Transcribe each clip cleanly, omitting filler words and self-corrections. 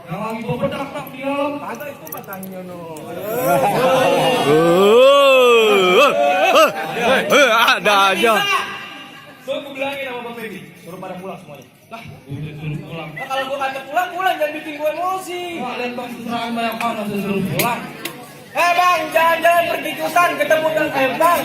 Yang lagi bebedak tak diam. Kagak itu katanya no. Ada aja. So gue bilangin sama Bang Feby, suruh pada pulang semuanya. Lah, Udah suruh pulang. nah, kalau gue kata pulang jangan bikin gue emosi. Wah, lihat bang serangan banyak banget langsung suruh pulang. Bang, jalan-jalan pergi ke hutan ketemu dengan bang.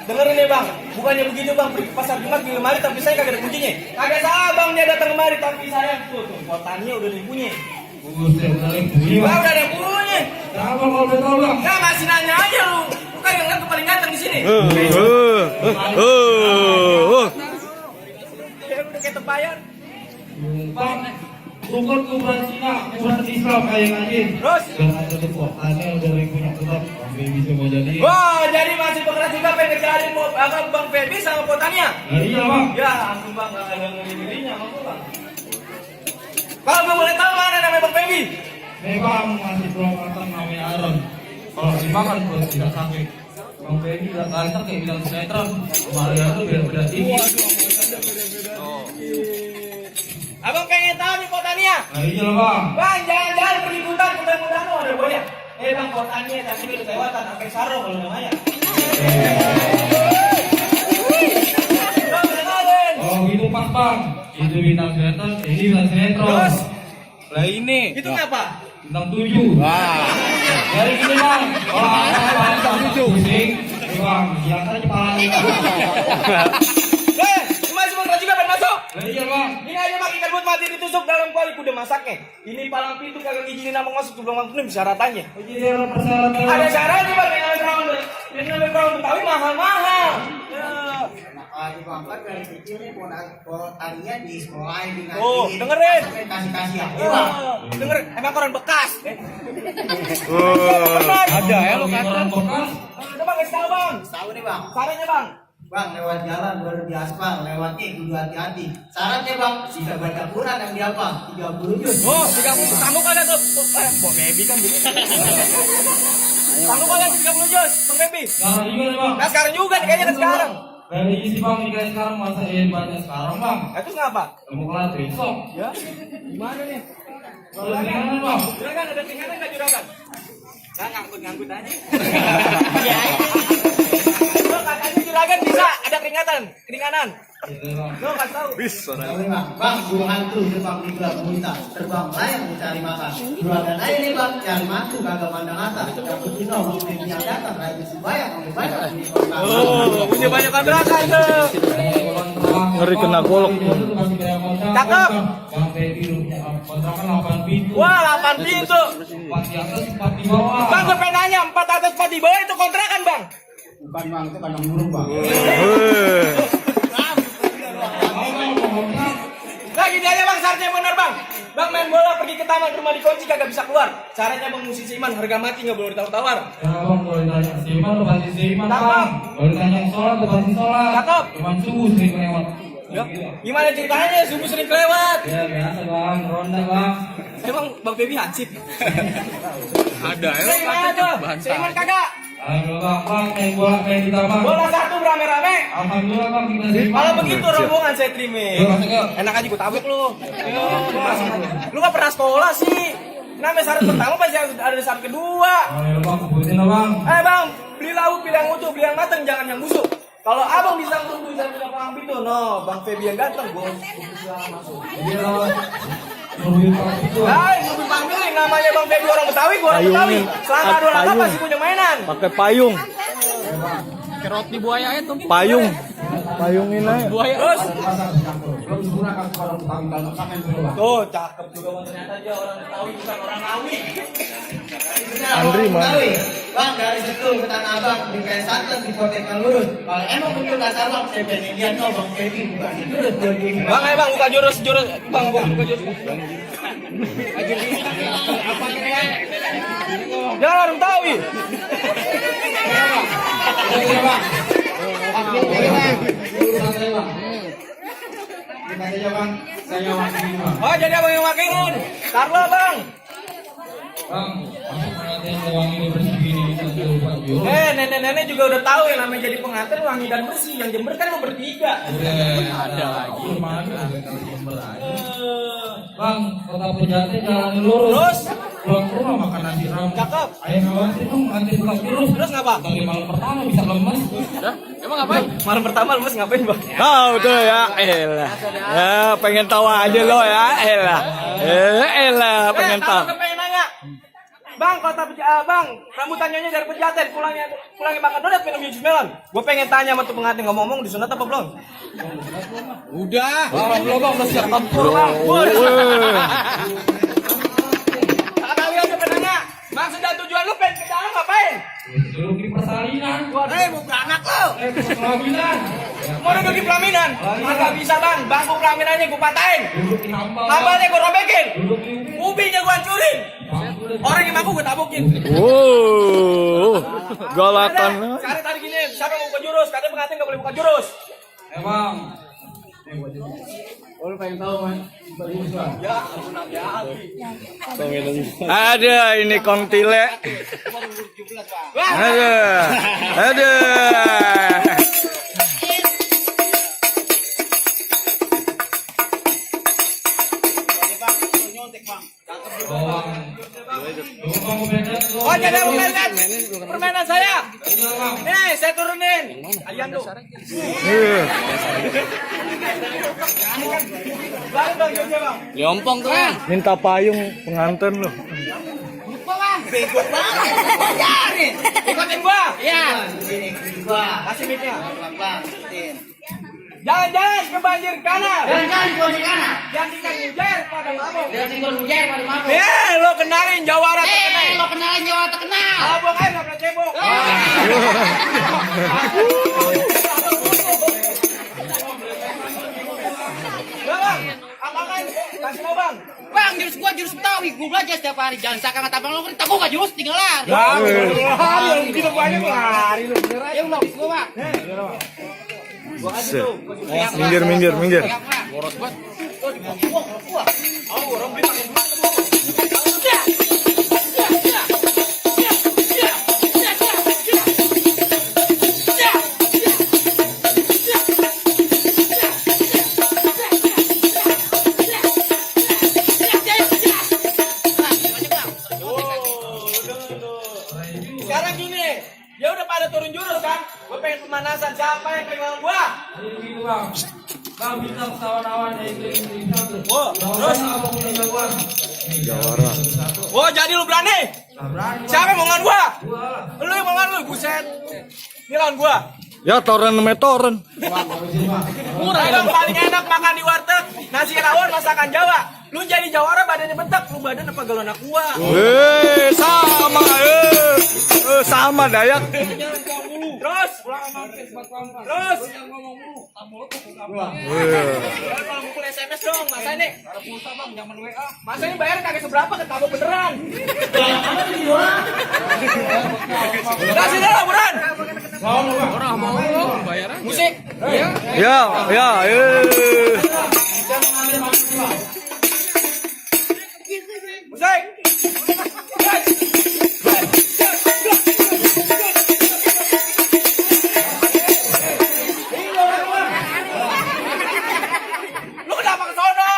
Dengerin nih bang, bukannya begitu bang, pergi ke pasar Jumat di lemari tapi saya kagak ada kuncinya. Kagak salah bang, dia datang kemari tapi saya tuh kotannya udah dipunya. Buset, udah bunyi Wah, bang. udah ada yang punya. Kenapa kalau udah tahu bang? Nah, masih nanya aja lu. Bukan yang lihat paling ganteng di sini. Udah kayak tempayan. Bang, rukun kuburan Cina, kuburan Islam kayak ngaji. Terus? Dan ada kekuatannya udah yang punya tetap. Bang Feby semua jadi. Wah, jadi masih bekeras juga pengen ngejalin Bang Feby sama potannya. Nah, iya bang. Ya, ampun bang, gak ada dirinya, maksud bang. Kalau gue boleh tahu mana namanya Bang Feby? Memang masih belum matang namanya Aaron. Kalau dimakan bos tidak sakit. Bang Feby udah ganteng kayak bilang sinetron. Maria tuh beda-beda tinggi. Abang pengen tahu nih potannya? Nah iya lah bang. Bang, jangan-jangan pergi hutan, mudah-mudahan lo ada buaya. Bang, potannya tadi udah lewatan, sampai sarung kalau namanya. Bang, dengerin. Oh gitu pas bang. Itu bintang sinetron, ini bintang sinetron. Terus? Lah ini. Itu ngapa? Bintang 7. Wah. Dari gini bang. Bintang 7. Pusing. Bang, bilang aja palanya. Masih mau juga pengen masuk? Nah iya bang. Ini aja mak ikan buat mati ditusuk dalam kuali kuda masaknya. Ini palang pintu kagak ngizinin abang masuk sebelum abang penuh syaratannya. Jadi ada persyaratan. Ada syaratnya bang, yang namanya perawan Betawi mahal-mahal. Ya. Di bangkat dari kecil nih tadinya di sekolah di ngaji. Oh, dengerin. Kasih ya. Denger, emang koran bekas. Ada ya lo kata. Orang bekas. Ada bang, kasih tahu bang. Tahu nih bang. Caranya bang. Bang lewat jalan baru di aspal, lewatnya kudu hati-hati. Syaratnya bang, bisa baca Quran yang dihafal 30 juz. Oh, 30 kamu kagak tuh. Bok baby kan gitu. Kamu kagak 30 juz, Bang Baby. Sekarang juga nih bang. Nah sekarang juga nih kayaknya kan sekarang. Dari isi bang nikah sekarang masa iya baca sekarang bang. Itu ngapa? Kamu kelar besok. Ya. Gimana nih? Kalau ringan bang. Juragan ada keringanan enggak juragan? Nah, ngangkut aja. Iya. Lo katanya juragan bisa ada keringanan. Lo kasih tahu. Bisa. Tahu nih bang, bang burung hantu terbang di gelap gulita, terbang layang mencari makan. Juragan aja nih bang, cari mantu kagak pandang atas. Dapet kita mungkin yang datang, rajin sembahyang, ambil banyak. Oh, punya banyak kontrakan tuh. Ngeri kena golok. Cakep. Bang Feby punya kontrakan 8 pintu. Wah, 8 pintu. 4 di atas, 4 di bawah. Bang, gue pengen nanya, 4 atas 4 di bawah itu kontrakan, Bang? Bukan bang, itu kandang burung bang. Nah, gini aja Bang, syaratnya bener Bang. Bang main bola pergi ke taman, rumah dikunci kagak bisa keluar. Syaratnya Bang musisi iman, harga mati nggak boleh ditawar-tawar. Ya bang, kalau ditanya seiman, lo pasti seiman Cakep. bang. Kalau ditanya sholat, lo pasti sholat. Cakep. Cuman subuh sering lewat. Ya. Gimana ceritanya? Subuh sering kelewat. Ya biasa bang, ronda bang. Emang Bang Baby hansip? Ada ya. Seiman aja. Seiman kagak. Alhamdulillah bang, main bola kayak di taman. Bola satu rame-rame. Alhamdulillah bang, kita seiman. Kalau begitu rombongan saya terima. Yuk, masuk yuk. Enak aja gue tabek lu. Lu gak pernah sekolah sih. Namanya syarat pertama pasti ada syarat kedua. Ayo bang, kebutin lah bang. Bang, beli lauk, beli yang utuh, beli yang mateng, jangan yang busuk. Kalau abang bisa tunggu bisa bilang orang itu, no, Bang Feby yang ganteng, bos. Masuk. Iya bang. Mobil bang itu. Hai, mobil panggiling namanya Bang Feby orang Betawi, gua orang Betawi. Selama 2 langkah pasti punya mainan. Pakai payung. Roti buaya itu. Payung. Payungin aja. Buaya. Terus, Belum digunakan kalau Betawi dalam pakai dulu bang. tuh cakep juga Bang, ternyata dia orang Betawi bukan orang Ngawi. Andri, mana? Bang dari Setul ke Tanah Abang di kain santan di Potekan Lurus. Kalau emang betul dasar bang, saya pengen lihat no Bang Feby bukan itu jadi. Bang, bang, buka jurus, bang, buka jurus. Apa keren? Jangan orang Betawi. Iya bang. Kita saja bang, saya wakili bang. Oh, jadi abang yang wakilin. Tarlo bang. Bang, aku pengantin wangi ini bersih gini bisa lupa yuk. Nenek-nenek juga udah tahu yang namanya jadi pengantin wangi dan bersih. Yang Jember kan mau bertiga. Udah ada lagi. Mana? Jember aja. Bang, kota Pejati jalan lurus. Terus? Pulang ke rumah makan nasi rames. Cakep. Ayo khawatir dong, nanti buka virus. Terus ngapa? Dari malam pertama bisa lemes. Emang ngapain? Malam pertama lemes ngapain bang? Tahu tuh ya, elah. Ya, pengen tahu aja lo ya, elah. Elah, pengen tahu. Pengen nanya. Bang, bang, rambutan nyonya dari Pejaten, pulangnya makan donat minum jus melon. Gue pengen tanya sama tuh pengantin ngomong disunat apa belum? Udah. Belum bang, udah siap tempur bang. Kali aja penanya. Maksud dan tujuan lu pengen ke dalam ngapain? Duduk di persalinan. Mau beranak lo. Pelaminan. Mau duduk di pelaminan? Kagak bisa bang, bangku pelaminannya gue patahin. Duduk di hambal. Hambalnya gue robekin. Duduk di Ubinya gue hancurin. Orang yang mampu gue tabukin. Galakan. Cari tadi gini, siapa yang mau buka jurus? Katanya pengantin gak boleh buka jurus. bang. Ya, ampun hati-hati. Ada ini kontile. Ada. Ada. Oh, jadi mau main permainan saya. Nih, saya turunin. Kalian tuh. Balik bang, coba bang. Liompong tuh kan. Minta payung pengantin lo. Bego banget. Bayarin. Ikutin gua. Iya. Kasih mic-nya. Jangan ke banjir kanan. Jangan ke banjir kanan. Jangan tinggal hujan pada mabuk. Mabuk. Lo kenalin Jawara terkenal. Lo kenalin Jawa terkenal. Abang aja nggak pernah cebok. Bang, apa-apaan? Kasih mau bang. Bang, jurus gua jurus Betawi. Gua belajar setiap hari. Jangan seakan kata bang lo kan gua gak jurus tinggal lari. Hari yang begitu banyak lari lu. Ya udah, gua bang. Minggir, minggir, minggir. Boros banget. Sekarang gini, dia udah pada turun jurus kan? Gue pengen pemanasan, siapa yang pegang gua? Ini bang. Bang, bintang kawan-kawan dari keliling satu. Oh, terus? Abang punya jagoan. Jawara. Oh, jadi lu berani? Berani. Siapa yang mau ngelawan gua? Gua lah. Lu yang mau ngelawan lu, buset. Ini lawan gua. Ya toren metoren. Murah dong, paling enak makan di warteg, nasi rawon masakan Jawa. Lu jadi Jawara badannya bentak, lu badan apa galon anak gua? Sama sama Dayak. Terus, terus. Kalau mukul SMS dong, masa ini? Masa ini bayar kagak seberapa, ketabok beneran. Udah sini lah, Buran. Orang mau bayaran. Musik. Iya. Ya, ya, Musik. Lu kenapa ke sono?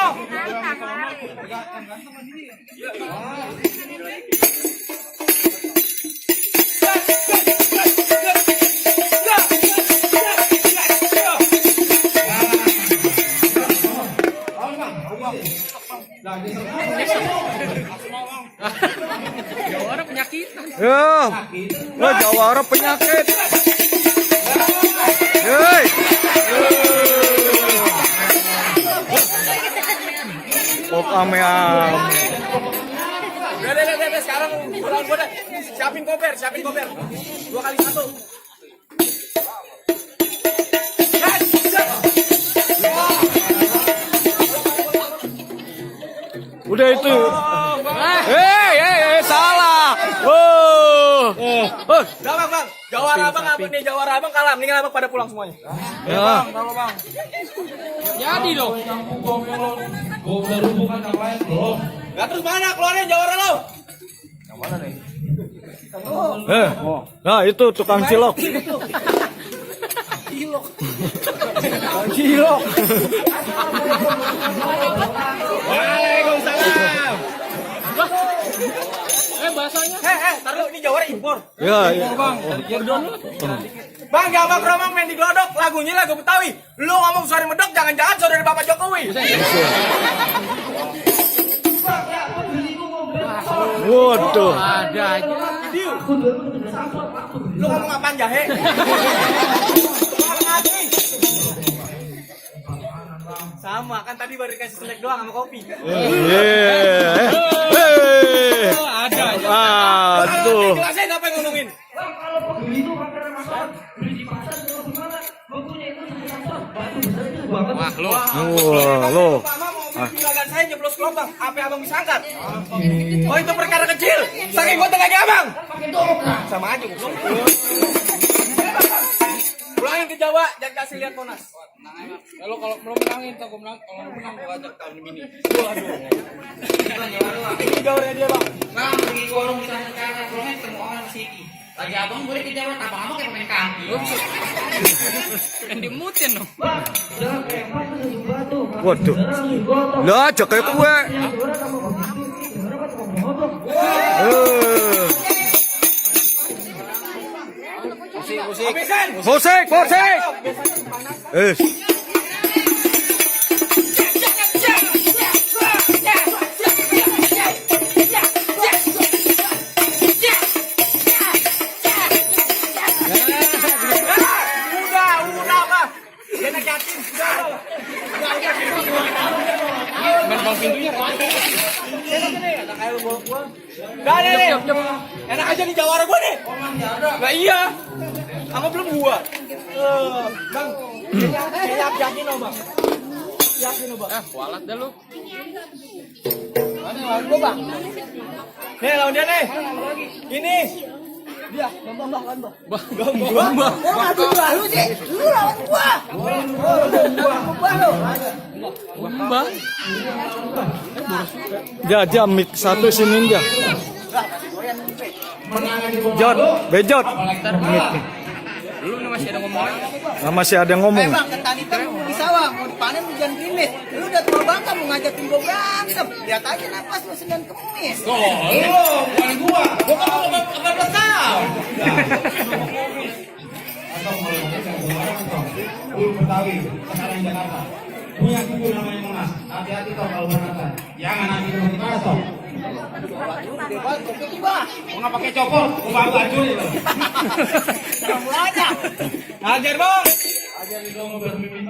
Jawara penyakitan. ya. Wah, Jawara penyakit. Hei. Pok ame-ame. Udah, sekarang pulang gua dah. Siapin koper. 2 kali 1. Udah itu. Hei, salah. Oh. Udah bang. Jawara abang apa nih? Jawara abang kalah. Mendingan abang pada pulang semuanya. Ya. Jadi dong. Gua udah hubungan yang lain belum. Gak terus mana keluarin Jawara lo? Nah, itu tukang cilok. Cilok. Waalaikumsalam. Bahasanya. Taruh ini Jawara impor. Ya, ya. Bang, Gabak Romang main di Glodok, lagunya lagu Betawi. Lu ngomong suara medok, jangan-jangan saudara Bapak Jokowi. Waduh. Ada aja. Lu ngomong apaan jahe? Sama kan tadi baru dikasih snack doang sama kopi. Yeah. Ada aja. Aduh. Jelasin apa yang ngomongin? Wah, lo. Wah, lo. Mama mau juragan saya jeblos kelobang, apa yang abang bisa angkat? Oh itu perkara kecil, saking gua lagi abang. Sama aja gua. Pulangin ke Jawa, jangan kasih lihat Monas. Kalau belum menangin, kalau menang gua ajak tahun ini. Ini gaulnya dia bang. Bang, pergi ke warung kita sekarang, pulangnya ketemu orang Siki. Lagi abang boleh ke Jawa, abang kayak pemain kaki. Kan dimutin dong. Waduh. Lah, aja kayak kue. Habisin. Musik, musik. Udah bang. Dia nak yatim. Main bang pintunya. Dah nih. Enak aja nih Jawara gua nih. Lah iya. Sama belum gua. Bang. Yakin loh bang. Yakin loh bang. Kualat dah lu. Mana lawan gua bang? Nih lawan dia nih. Ini. Dia, bang. Oh, ngadu baru sih. Lu lawan gua. Mbak. Dia mik satu sini dia. Jod, bejot. Mik. Lu masih ada ngomong. Masih ada ngomong. Bang, tadi kan di sawah mau dipanen hujan gerimis. Lu udah tua bangka mau ngajakin gua berantem. Lihat aja napas lu Senin Kemis. bukan gua. Gua kan 14 tahun. Betawi, sekarang Jakarta. Punya kubu namanya Monas. Hati-hati toh kalau berangkat. Jangan nanti mau dibahas toh. Mau nggak pakai copot? Mau bantu hancur itu. Kamu aja. Ajar bang. Ajar di dong bermimpi.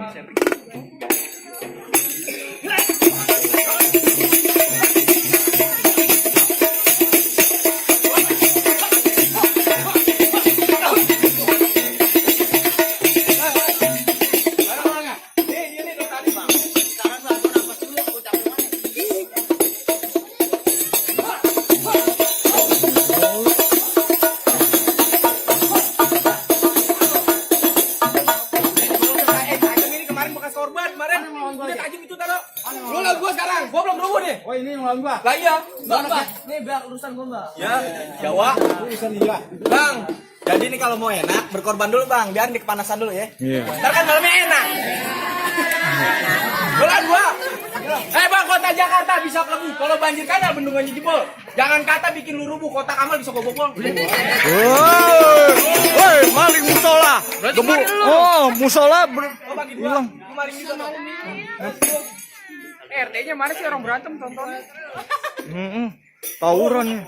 Oh ini yang lawan gua. Lah iya. Mbak. Nih biar urusan gua, Mbak. Ya, Jawa. Urusan dia. Bang, jadi nih kalau mau enak berkorban dulu bang, biar di kepanasan dulu ya. Iya. Ntar kan malamnya enak. Bulan gua. Bang, kota Jakarta bisa kelebu. Kalau banjir kan bendungannya jebol. Jangan kata bikin lu rubuh, kotak amal bisa gua bobol. Woi, maling musola. Gebuk. Oh, musola Oh bagi gua. Kemarin juga bang. RT-nya mana sih orang berantem tonton. Tawuran nih.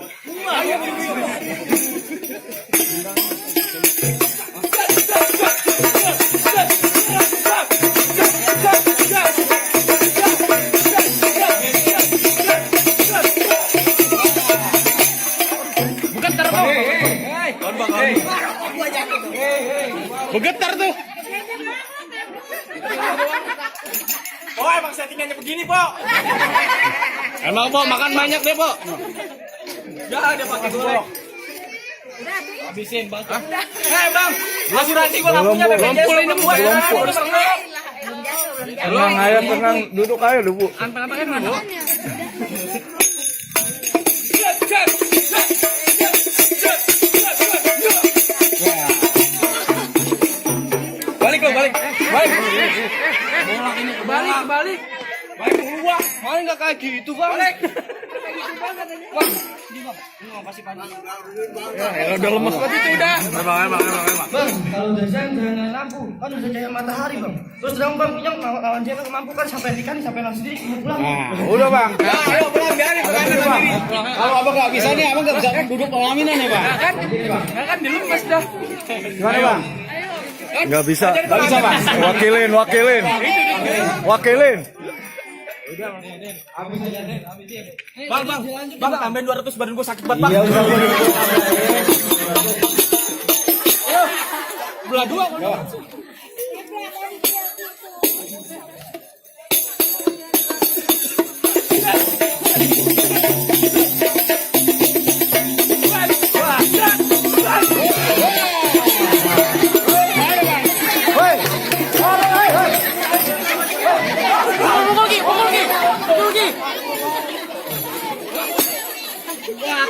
Bergetar tuh. Oh emang settingannya begini po. Emang po makan banyak deh po. Ya ada pakai goreng. Habisin bang. Bang, asuransi gua lampunya BPJS Lumpur ini buat. Lumpur. Tenang aja, tenang. Duduk aja dulu, Bu. Apa kan bu? Balik lo, balik. Balik. Balik. Balik ke gua. Malah nggak kayak gitu bang. Balik. Udah lemes banget itu udah. Bang, kalau udah siang jangan lampu, kan udah cahaya matahari bang. Terus terang bang, yang lawan dia kan mampu kan sampai ikan sampai langsung sendiri mau pulang. Udah bang. Ayo pulang biarin pulang. Kalau abang nggak bisa nih, abang nggak bisa duduk pelaminan ya bang. Kan dilepas dah. Gimana bang? Nggak bisa bang. Wakilin. Bang, tambahin 200 badan gue sakit banget bang. Iya udah. Belah dua.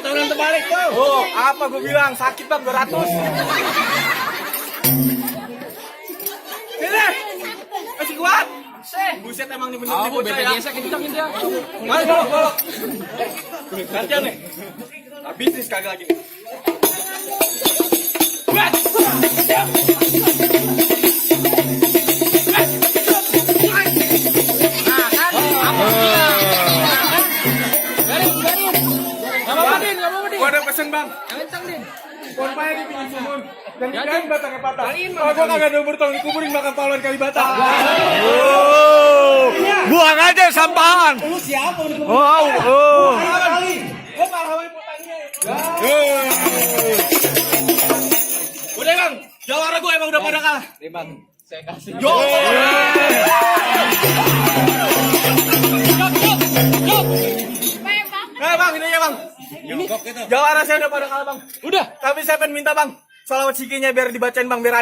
Turun terbalik tuh. Oh, apa gue bilang sakit bang 200. Sini. Masih kuat. Buset emang nih bener nih bocah ya. Biasa kencangin dia. Mari golok. Gantian nih. Bisnis kagak lagi. Gua ada pesen bang. Korpanya di pinggir sumur. Dan ikan batangnya patah. Kalau gua kagak ada umur tahun dikuburin makan pahlawan Kalibata. Buang aja sampahan. Lu siapa? Oh. Gua pahlawan putangnya. Udah bang, jawara gua emang udah pada kalah. Bang, saya kasih. Yo. Bang, ini ya bang. Jawara saya udah pada kalah bang. Udah. Tapi saya pengen minta bang, salawat sikinya biar dibacain bang, biar